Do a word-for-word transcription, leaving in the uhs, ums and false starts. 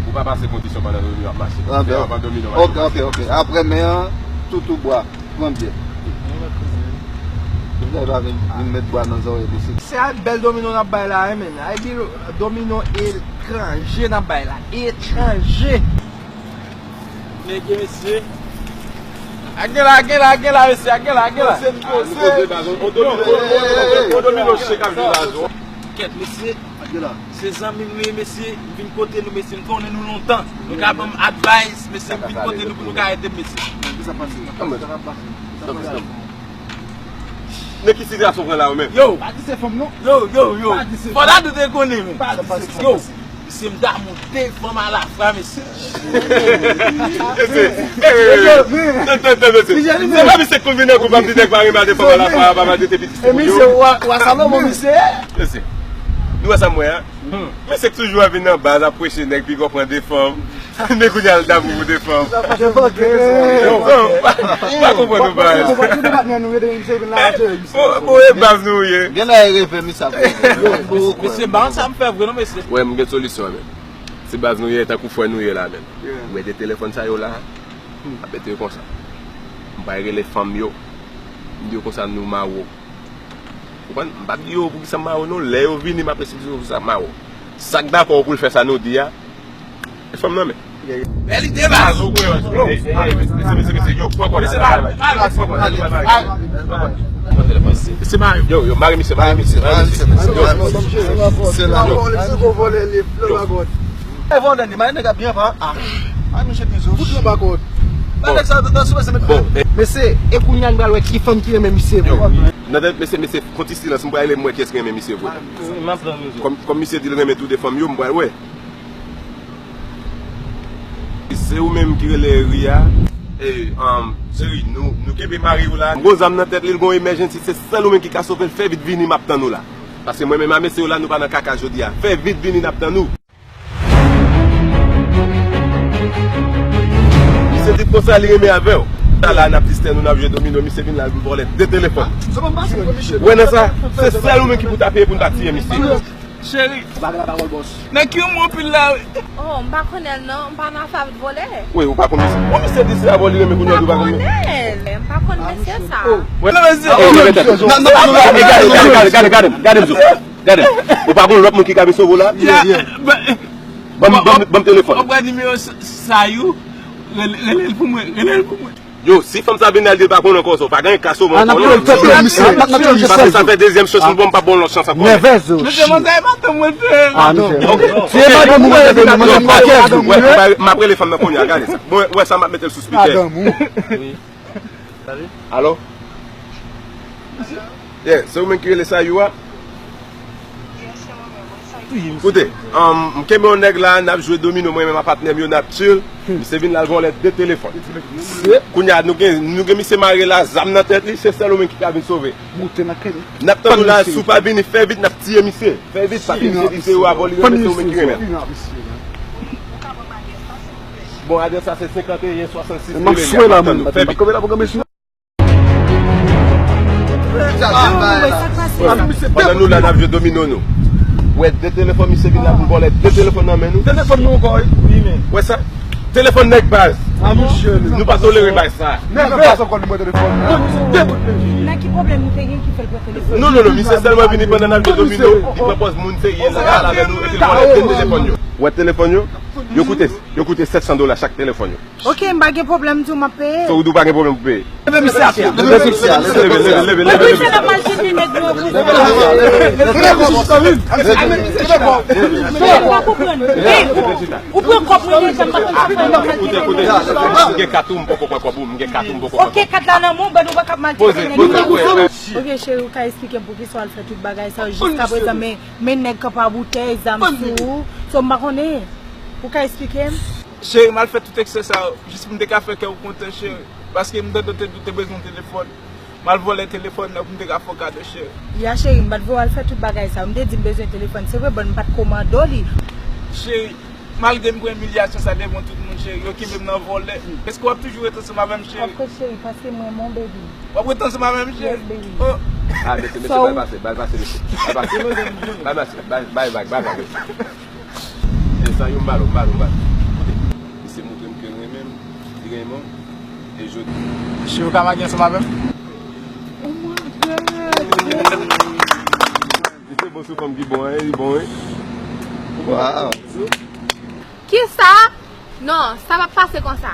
Ou pa pase kondisyon pandan domino ap mache. Anben, anvan domino mache. Ok, ok, ok. Apre men an, toutou bwa. Pran byè. Ou pa vin, vin met bwa nan zòrèy mesye. Se a bèl domino n ap bay la, wi, men. Ay, domino etranje n ap bay la. Etranje. Nèg yo, mesye. Ak gen la, ak gen la, ak gen la, mesye, ak gen la, ak gen la. Ah, nou poze baz, on, on domino, on, on, on, on domino chek ap jwe la, zon. Kèt, mesye. Ak gen la. Se zanmi m, wi, mesye. M vin kote nou, mesye. M konnen nou lontan. Nou ka ban m advice, mesye. M vin kote nou pou nou ka ede m, mesye. Ki sa k pase? Ki sa k pase? Nan ki sitiyasyon w pran la, ou menm? Yo! Pa di se fanm, non. Yo, yo, yo. Pa di se fanm. Fò Dadou te konnen, men. Pa di se fanm. Yo, mesye, m damou de fanm alafwa, mesye. Mesye, eh, eh, eh, eh. Tande, tande, tande, mesye. Se pa misye k konn vin nan gwoup ap di nèg pa renmen de fanm alafwa, pa maltrete pitit moun yo. E misye, wa, wa Salomon, misye. Mesye, nou wè sa m wè a? Mesye k toujou ap vin nan baz ap preche nèg piga w pran de fanm. Men kounye a l damou pou de fanm. Yo, yo, pa, pa konprann nou, baz. Bon, bon, e baz nou ye. Gen lè e reve, misye ap reve. Mesye, ba sa m fè vre non, mesye. Wè, m gen solisyon, men. Se baz nou ye, tankou frè nou ye la, men. Ou wè de telefòn sa yo la, m ap mete yo konsa. M pral rele fanm yo. M di yo konsa nou mare w. Konprann? M p ap di yo poukisa m mare w non. Lè yo vini, m ap esplike yo poukisa m mare w. Sa k dakò pou l fè sa nou di a, e fanm nan men. Bèl ide, baz. Mesye, mesye, mesye, yo, pran kòd. Mesye, mare. Yo, yo, mare misye, mare misye, mare misye. Se la. Yo. E vòlè li, vòlè li. Ay, vòlè li, mare nèg ap byen pa. Ah. Ay, mesye, mizo. Fout lan bakòd. Ba nèg sa, dan sou mesye, met. Bon, eh. Mesye, e kounye a n pral wè ki fanm ki renmen misye. Yo, nan tèt mesye, mesye, fè yon ti silans, m pral rele m wè kiyès ki renmen misye vre. M ap pran mizo. Kòm, kòm misye di l renmen tou de fanm yo, m pral wè. Se ou menm ki rele Ria. E, um, cheri, nou, nou kenbe mari w la. M gon zam nan tèt li, l gon emergency, se sèl ou menm ki ka sove l, fè vit vini, m ap tann ou la. Paske mwen menm a mesye w la, nou pa nan kaka jodi a. Fè vit vini, n ap tann ou. Misye di konsa li renmen avè w. Sa la n ap distè nou, n ap jwe domino, misye vin la, l vin vòlè de telefòn. Wè nan sa, se sèl ou menm ki pou ta peye pou n pa tiye misye. Cheri. Ou pa gen lapawòl, bòs. Nan ki yon mo pil la, wi. Oh, m pa konnen l non, m pa nan afè avèk vòlè. Wi, ou pa konn misye. Bon, misye di se avè w li renmen kounye a, ou pa konn misye. M pa konnen l, m pa konn mesye sa. Wè nan mesye. Oh, oh, gade, gade, gade, gade, gade, gade, gade, gade, gade, gade. Ou pa konn lòt moun ki ka vin sove w la? Ban m, ban m, ban m telefòn. Ou pran nimewo sa, Sayou, rele, rele l pou mwen, rele l pou mwen. Yo, si fanm sa vin la, li pa konn ankò sa, ou pa gen ka sove ankò non. Paske sa fè dezyèm chans, m bon, m pa bon lòt chans ankò. Nèvèz. Mesye, manzè e madanm mwen, frè. Ah, non. Se madanm ou mwen, frè, manzè pa kè. M ap rele fanm nan kounye a, gade sa. Bon, wè sa, m ap mete l sou speaker. Madanm ou. Wi. Alo? Yeah, se ou menm ki rele Sayou a? Koute, um, m kenbe yon nèg la, n ap jwe domino, mwen menm ak patnè m yo, n ap chill. Misye vin la, l vòlè de telefòn. Kounye a, nou gen, nou gen misye mare la, zam nan tèt li, se sèl ou menm ki ka vin sove. N ap tann ou la, si w pa vini, fè vit, n ap tiye misye. Fè vit, paske misye di se yo avè w li renmen, se ou menm ki renmen. Bon, adrès la se senkanteyen swasannsis Riviera, n ap tann ou. Fè vit. Pandan nou la, n ap jwe domino nou. Wè, de telefòn, misye vin la pou vòlè de telefòn nan men nou. Telefòn nou ankò, wi. Wi, men. Wè sa? Telefòn nèg baz. Ah, mesye. Nou pa tolere baz sa. Nèg baz ankò, nou mwen telefòn. Nan ki pwoblèm nou te gen ki fè l pran telefòn? Non, non, non, misye sèlman vini pandan n ap jwe domino, li pran pòz moun serye, l ap pale avè nou, epi l vòlè de telefòn yo. Wè telefòn yo? Yo koute, yo koute sèt san dola chak telefòn yo. Ok, m pa gen pwoblèm, di w m ap peye. So, ou di w pa gen pwoblèm pou peye? Leve misye atè. Leve misye atè. Leve, leve, leve, leve, leve. Mwen prese nan maltrete nèg mwen pou sa. Mesye, m pa konprann. Hey, ou, ou pran kòb mwen deja, m pa konn sa fè nan maltrete nèg. Koute, koute, m gen kat ou, m poko pran kòb ou, m gen kat ou, m poko pran kòb. Ok, kat la nan men w, ban nou pa k ap maltrete nèg. Poze, poze. Ok, cheri, ou ka eksplike m poukisa w al fè tout bagay sa yo jiskaprezan, men, men nèg kanpe a boutèy, zam sou ou. So, m pa konnen. Ou ka eksplike m? Cheri, m al fè tout eksè sa yo, jis pou m te ka fè kè w kontan, cheri. Paske m tande w te di w te bezwen yon telefòn. M al vòlè telefòn nan pou m te ka fè w kado, cheri. Ya, cheri, m pa t vle w al fè tout bagay sa yo. M te di m bezwen telefòn. Se vre, bon, m pa t komande w li. Cheri, malgre m pran imilyasyon sa devan tout moun, cheri, yo kenbe m nan vòlè. Èske w ap toujou rete ansanm avè m, cheri? Of course, cheri, paske mwen, mon baby. W ap rete ansanm avè m, cheri? Yes, baby. Oh. Ah, mesye, mesye, bay pase, bay pase, mesye. Bay pase. Bay pase, bay, bay, bay, bay, bay. Sa yo, m ba l, m ba l, m ba l. Koute, misye montre m ke l renmen m, li renmen w. E jodi. Chou ka magi ansanm avè m? Li se bon sou fanm ki bon, hein, li bon, hein. Wow. Kisa? Non, sa p ap pase konsa.